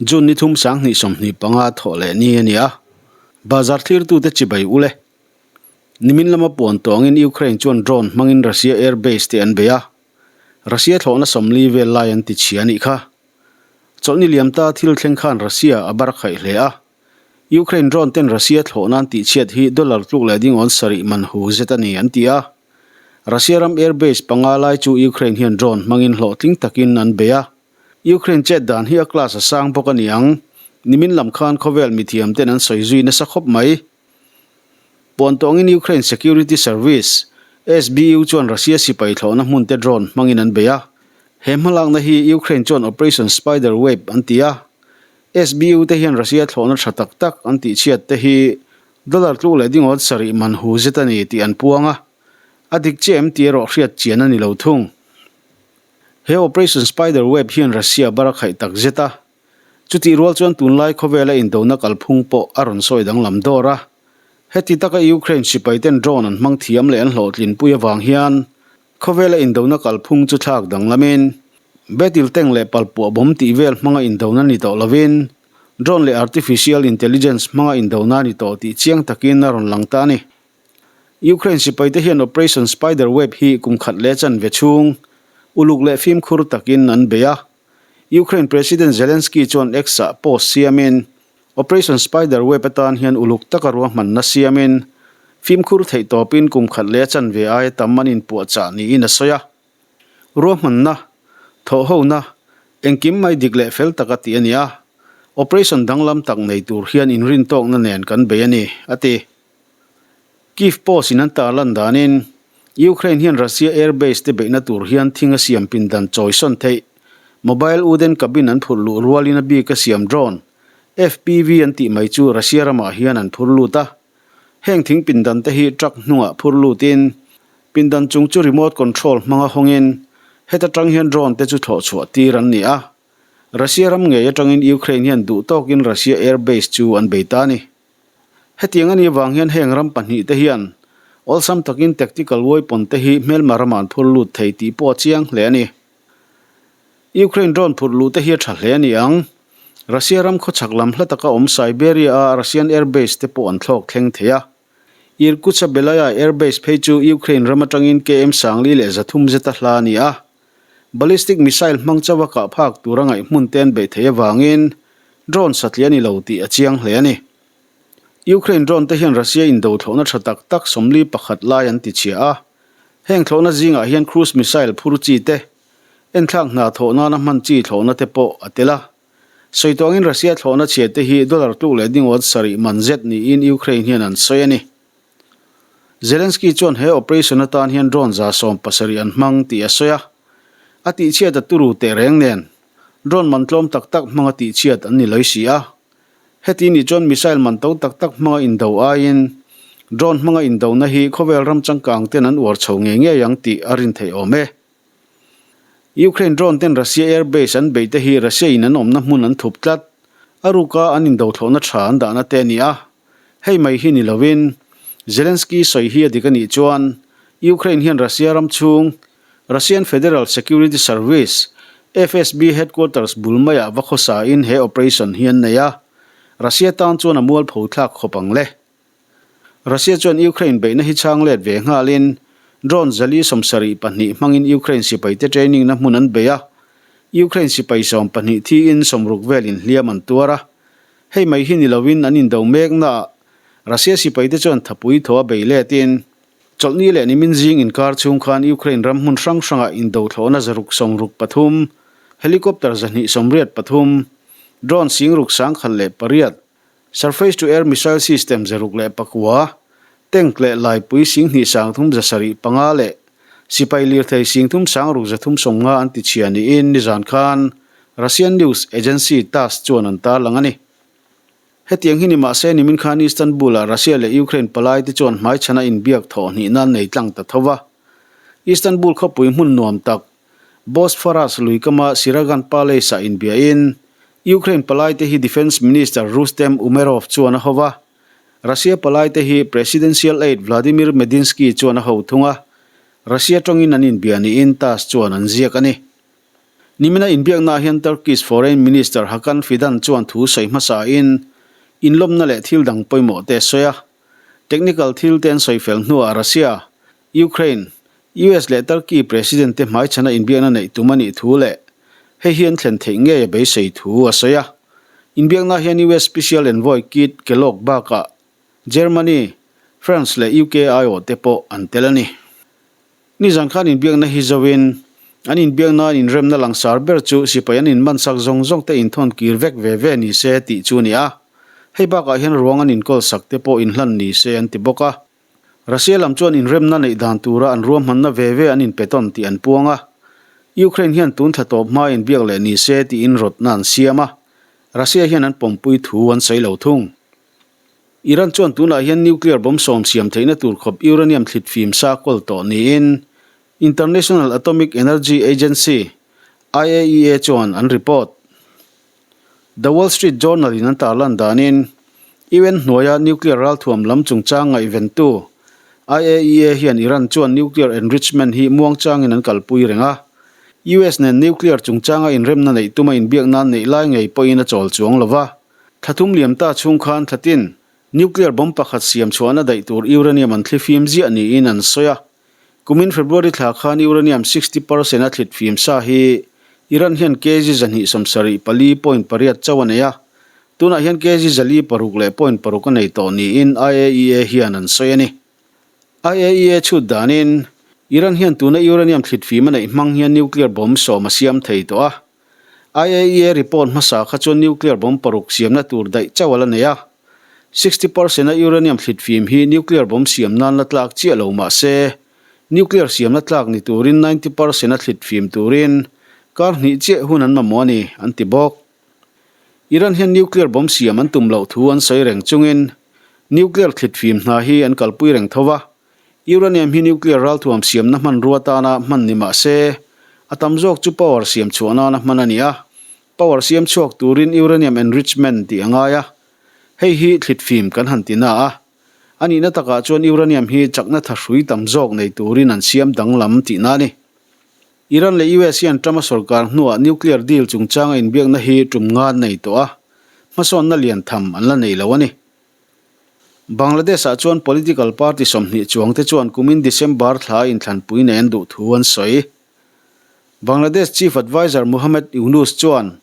June ni thum 20 25 thawh leh ni a ni a, bazar thlirtute chibai ul e. Nimin lama puan tawngin Ukraine chuan drone hmangin Russia air base te an bei a, Russia thlawhna 40 vel lai an ti chhia a nih kha. Chawlhni liam ta thil thleng khan Russia a bar khaih hle a, Ukraine drone ten Russia thlawhna an tihchhiat hi dollar tluk leh dingawn sarih man hu zet a ni an ti a. Russia ram air base panga lai chu Ukraine hian drone hmangin hlawhtling takin an bei a. Ukraine chet dan hi a class a sang bawk a ni ang. Nimin lam khan khawvel mithiam ten an sawi zui nasa khawp mai. Puan tawngin Ukraine Security Service, SBU, chuan Russia sipai thlawhna hmun te drone hmangin an bei a. He hmalakna hi Ukraine chuan Operation Spider Web an ti a. SBU te hian Russia thlawhna tha tak tak an tihchhiat te hi dollar tluk leh dingawt sarih man hu zet a ni tih an puang a. A dik chiah em tih erawh hriat chian a ni lo thung. He Operation Spider Web hian Russia bar a khaih tak zet a. Chutih rual chuan tunlai khawvela indona kalphung pawh a rawn sawi danglam dawr a. Heti taka Ukraine sipaiten drone an hmang thiam leh an hlawhtlinpui avang hian khawvela indona kalphung chu thlak danglamin battle tank leh palpuah bawm tih vel hmanga indona ni tawh lovin drone leh artificial intelligence hmanga indona ni tawh tih chiang takin a rawn lang ta a ni. Ukraine sipaite hian Operation Spider Web hi kum khat leh chanve chhung uluk leh fimkhur takin an bei a. Ukraine President Zelensky chuan X-ah post siamin, Operation Spider Web atan hian uluk taka ruahmanna siamin, fimkhur theih tawpin kum khat leh chanve aia tam an inpuahchah niin a sawi a. Ruahmanna, thawhhona, engkim mai dik leh fel taka tih a ni a, operation danglam tak nei tur hian inrintawkna nen kan bei a ni, a ti. Kyiv Post in an tarlan danin, Ukraine hian Russia air base te beihna tur hian thing a siam pindan chawisawn theih. Mobile wooden cabin an phurh luh rualin a bik a siam drone, FPV an tih mai chu Russia ramah hian an phur lut a. Heng thing pindan te hi truck hnungah phur lutin, pindan chung chu remote control hmanga hawngin heta tang hian drone te chu thlawh chhuah tir an ni a. Russia ram ngei atangin Ukraine hian duh tawkin Russia air base chu an bei ta a ni. Hetiang a nih avang hian heng ram pahnih te hian awlsam takin tactical weapon te hi hmelma ramah an phur lut thei tih pawh a chiang hle a ni. Ukraine drone phurh luh te hi a tha hle a ni ang. Russia ram khawchhak lam hla taka awm Siberia a Russian air base te pawh an thlawk thleng thei a. Irkutsk-a Belaya air base phei chu Ukraine ram atangin KM 303 zeta hla a ni a. Ballistic missile hmang chauha kah phak tura ngaih hmun te an beih theih avangin drone satliah a ni lo tih a chiang hle a ni. Ukraine drone te hian Russia indo thlawhna tha tak tak 41 lai an ti chhia a. Heng thlawhna zingah hian cruise missile phur chi te, enthlak hna thawh nana hman chi thlawhna te pawh a tel a. Sawi tawngin Russia thlawhna chhia te hi dollar tluk leh dingawt sarih man zet niin Ukraine hian an sawi a ni. Zelensky chuan he operation atan hian drone 70 an hmang tih a sawi a. A tihchhiat a turu teh reng nen, drone man tlawm tak tak hmanga tihchhiat an ni lawi si a. Heti nih chuan missile man to tak tak hmanga indo aiin drone hmanga indona hi khawvel ram changkang ten an uar chho ngei ngei ang tih a rin theih awm e. Ukraine drone ten Russia air base an beih te hi Russia in an awmna hmun an thup tlat. A ruka an indo thlawhna tha an dahna te a ni a. Hei mai hi ni lovin Zelensky sawi hi a dik a nih chuan Ukraine hian Russia ram chhung Russian Federal Security Service, FSB, headquarters bul maiah va khawsain he operation hi an nei a, Russia tan chuan a mualpho thlak khawp ang le. Russia chuan Ukraine beihna hi chhang let ve nghalin drone 472 hmangin Ukraine sipaite training na hmun an bei a, Ukraine sipai 12 thiin 60 velin hliam an tuar a. Hei mai hi ni lovin an indo meknaah Russia sipaite chuan thapui thaw a bei letin Chawlhni leh nimin zing inkar chhung khan Ukraine ram hmun hrang hrangah indo thlawhna 663, helicopter 283, drone 6008, surface-to-air missile system 609, tank leh laipui 2375 leh sipai lirthei 3690 an tichhia niin nizan khan Russian news agency Tass chuan an tarlang a ni. Hetiang hi ni mah se nimin khan Istanbul-ah Russia leh Ukraine palai te chuan hmaichhana inbiak thawh hnih nan nei tlang ta tho va. Istanbul khawpui hmun nuam tak, Bosphorus lui kama Siragan Palace-ah inbiain Ukraine palai te hi Defence Minister Rustem Umerov chuan a ho va. Russia palai te hi Presidential aide Vladimir Medinsky chuan a ho thung a. Russia tawngin an inbia niin Tass chuan an ziak a ni. Nimina inbiaknaah hian Turkish Foreign Minister Hakan Fidan chuan thu sawi hmasain inlawmna leh thil dang pawimawh te a sawi a. Technical thil te an sawi fel hnuah Russia, Ukraine, US leh Turkey President te hmaichhana inbiakna neih tum a nih thu leh hei hi an thlen theih ngei a beisei thu a sawi a. Inbiaknaah hian US Special Envoy Keith Kellogg bakah Germany, France leh UK aiawh te pawh an tel a ni. Nizan khan inbiakna hi zoin an inbiakna an inremna langsar ber chu sipai an inmansak zawng zawng te inthawn kir vek ve ve ni se tih chu a ni a. Hei bakah hian ruang an inkawl sak te pawh inhlan ni se an ti bawk a. Russia lam chuan inremna neih dan tura an ruahmanna ve ve an inpe tawn tih an puang a. Ukraine hian tun thla tawp hma inbiak leh ni se tiin rawtna an siam a. Russia hian an pawmpui thu an sawi lo thung. Iran chuan tunah hian nuclear bomb sawm siam theihna tur khawp uranium thlit fim sa kawl tawh niin International Atomic Energy Agency, IAEA, chuan an report. The Wall Street Journal in an tarlan danin UN hnuaia nuclear ralthuam lam chungchang ngaihventu IAEA hian Iran chuan nuclear enrichment hi muangchangin an kalpui reng a, US nen nuclear chungchanga inremna neih tuma inbiak nan neih lai ngei pawhin a chawl chuang lo va. Thla thum liam ta chhung khan thlatin nuclear bomb pakhat siam chhuahna daih tur uranium an thlifim ziah niin an sawi a. Kumin February thla khan uranium 60 percent a thlit fim sa hi Iran hian kg 274.8 chauh a nei a, tunah hian kg 406.6 a nei tawh niin IAEA hian an sawi a ni. IAEA chhut danin Iran hian tuna uranium thlit fim a neih hmang hian nuclear bomb 10 a siam thei tawh a. IAEA report hmasa kha chuan nuclear bomb paruk siamna tur daih chauh a la nei a. 60 percent a uranium thlit fim hi nuclear bomb siam nan la tlak chiah lo mah se, nuclear siamna tlak ni turin 90 percent a thlit fim turin kar hnih chiah hun an mamawh a ni, an ti bawk. Iran hian nuclear bomb siam an tum loh thu an sawi reng chungin nuclear thlit fim hna hi an kalpui reng tho va. Uranium hi nuclear ralthuam siamna hmanrua atana hman ni mah se, a tam zawk chu power siam chhuah nana hman a ni a. Power siam chhuak turin uranium enrichment tih a ngai a, hei hi thlitfim kan han ti na a. A nihna takah chuan uranium hi chakna thahrui tam zawk nei turin an siam danglam tihna a ni. Iran leh US hian Trump-a sorkar hnuah nuclear deal chungchanga inbiakna hi tum nga nei tawh a, hmasawnna lian tham an la nei lo a ni. Bangladesh-ah chuan political party 20 chuangte chuan kumin December thla inthlanpui nei an duh thu an sawi. Bangladesh Chief Adviser Muhammad Yunus chuan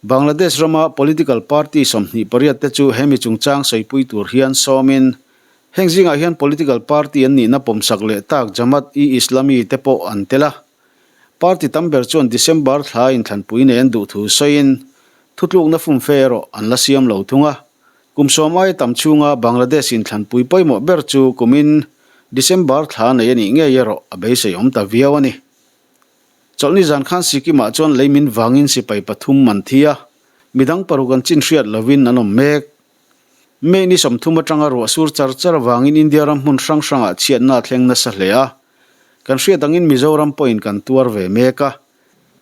Bangladesh rama political party 28 te chu hemi chungchang sawipui tur hian sawmin heng zingah hian political party an nihna pawmsak leh tak Jamaat-e-Islami te pawh an tel a. Party tam ber chuan December thla inthlanpui nei an duh thu sawiin thutlukna fumfe erawh an la siam lo thung a. Kum 10 aia tam chhunga Bangladesh inthlanpui pawimawh ber chu kumin December thla nei a nih ngei erawh a beisei awm ta viau a ni. Chawlhni zan khan Sikkim-ah chuan lei min vangin sipai pathum an thi a, midang paruk an chin hriat lovin an awm mek. May ni 30 atanga ruah sur char char avangin India ram hmun hrang hrangah chhiatna a thleng nasa hle a, kan hriat angin Mizoram pawhin kan tuar ve mek a.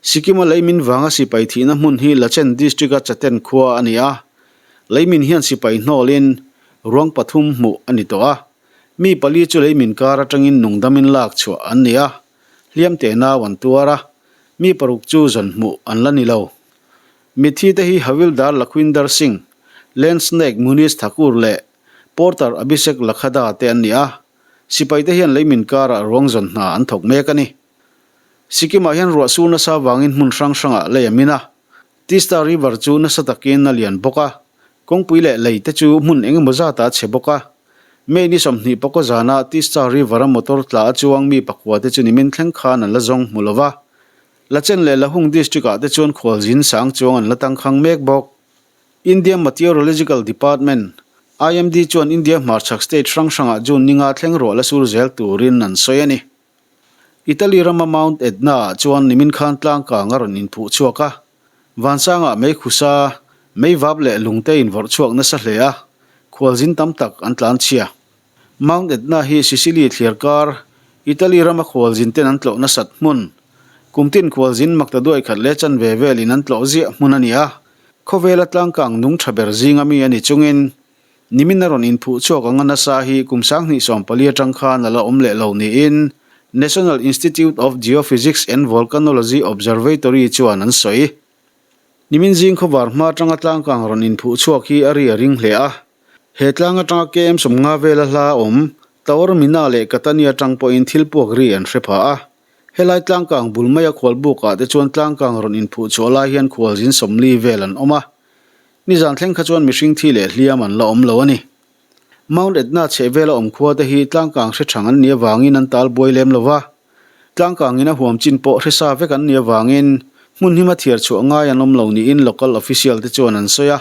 Sikkim-a leimin vanga sipai thihna hmun hi Lachen District-a Chaten khua a ni a. Leimin hian sipai hnawlin ruang pathum hmuh a ni tawh a. Mi pali chu leimin kar atangin nungdamin lak chhuah an ni a, hliam teh nau an tuar a, mi paruk chu zawn hmuh an la ni lo. Mitthi te hi Havildar Lakhwinder Singh, Lance Naik Munish Thakur leh Porter Abhishek Lakhada te an ni a. Sipai te hian leimin karah ruang zawn hna an thawk mek a ni. Sikkim-ah hian ruah sur nasa vangin hmun hrang hrangah lei a min a. Tista River chu nasa takin a lian bawk a, kawngpui leh lei te chu hmun eng emaw zatah a chhe bawk a. May ni 20 pawkaw zana Tista River-a motor tla a chuang mi pakua te chu nimin thleng khan an la zawng hmu lo va. Lachen leh Lahung District-ah te chuan khualzin sang chuang an la tangkhang mek bawk. India Meteorological Department, IMD, chuan India hmarchhak state hrang hrangah June ninga thleng ruah la sur zel turin an sawi a ni. Italy rama Mount Etna-ah chuan nimin khan tlangkang a rawn inphuh chhuak a, vansangah mei khusa, mei vap leh lungte invawrh chhuak nasa hle a, khualzin tam tak an tlan chhia. Mount Etna hi Sicily thliar kar, Italy rama khualzin ten an tlawh nasat hmun, kumtin khualzin makta duai khat leh chanve velin an tlawh ziah hmun a ni a, khawvela tlangkang nung tha ber zinga mi a ni chungin Nimin a rawn inphuh chhuak anga nasa hi kum 2014 atang khan a la awm leh lo niin National Institute of Geophysics and Volcanology Observatory chuan an sawi. Nimin zing khawvar hma atanga tlangkang rawn inphuh chhuak hi a ri a ring hle a. He tlang atanga KM 50 vela hla awm Taormina leh Catania atang pawhin thil puak ri an hre pha a. Helai tlangkang bul maia khualbukah te chuan tlangkang rawn inphuh chhuah lai hian khualzin 40 vel an awm a. Nizan thleng kha chuan mihring thi leh hliam an la awm lo a ni. Mount Etna chhehvela awm khua te hi tlangkang hre thang an nih avangin an tal buai lem lo va. Tlangkangin a huam chin pawh hre sa vek an nih avangin hmun hima thiar chhuah ngai an awm lo niin local official te chuan an sawi a.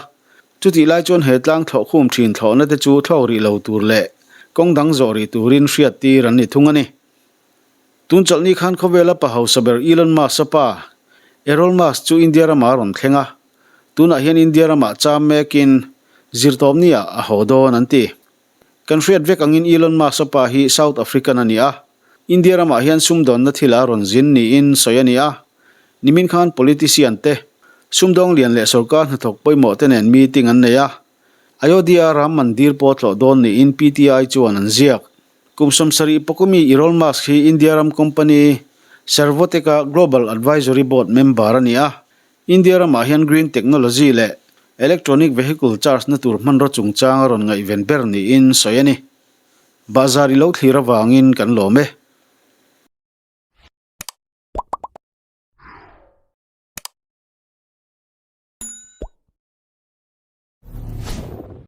Chutih lai chuan he tlang thlawh khum thin thlawhna te chu thlawk rih lo tur leh kawng dang zawh rih turin hriat tir an ni thung a ni. Tun chawlhni khan khawvela pa hausa ber Elon Musk-a pa Errol Musk chu India ramah a rawn thleng a. Tunah hian India ramah cham mekin zirtawpni-ah a haw dawn an ti. Kan hriat vek angin Elon Musk-a pa hi South African a ni a, India ramah hian sumdawnna thil a rawn zin niin sawi a ni a. Nimin khan politician te, sumdawng lian leh sorkar hnathawk pawimawh te nen meeting an nei a. Ayodhya Ram Mandir pawh tlawh dawn niin PTI chuan an ziak. Kum 70 pawkumi Errol Musk hi India ram company Servotech-a Global Advisory Board member a ni a. India ramah hian green technology leh electronic vehicle charge na tur hmanraw chungchang a rawn ngaihven ber niin sawi a ni. Bahzar i lo thlir avangin kan lawm e.